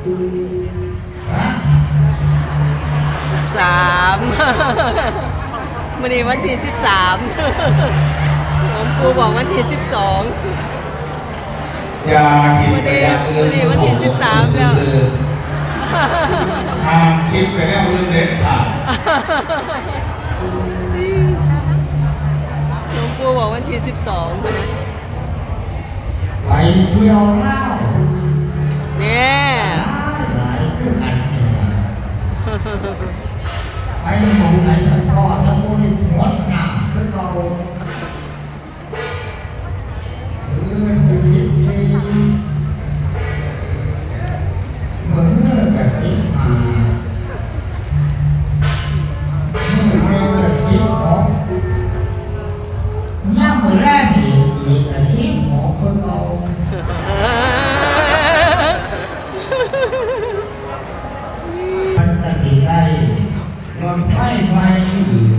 ສິບສາມ ມື້ນີ້ວັນທີສິບສາມ ຫຼວງปู่ບອກວັນທີສິບສອງ ຢ່າຄິດໄປຢ່າງອື່ນ ມື້ນີ້ວັນທີສິບສາມແລ້ວ ຫ້າມຄິດໄປແນວອື່ນເດັດຂາດ ຫຼວງปู่ບອກວັນທີສິບສອງ ພຸ້ນນະ. ໄປທ່ຽວລາວ ແນ່ ຫຼາຍໆຄືກັນນີ້ລະ ໄປໝ່ອງໃດກໍພໍ ທຳບຸນງົດງາມຄືເກົ່າ ເດືອນສິບສີ່ ມື້ກະສິບຫ້າ ມື້ແລງກະສິບຫົກ ຍາມມື້ແລງອີກ ອີກກະສິບຫົກຄືເກົ່າ ມັນກະຊິໄດ້ລົດໄຟໃໝ່ອີກ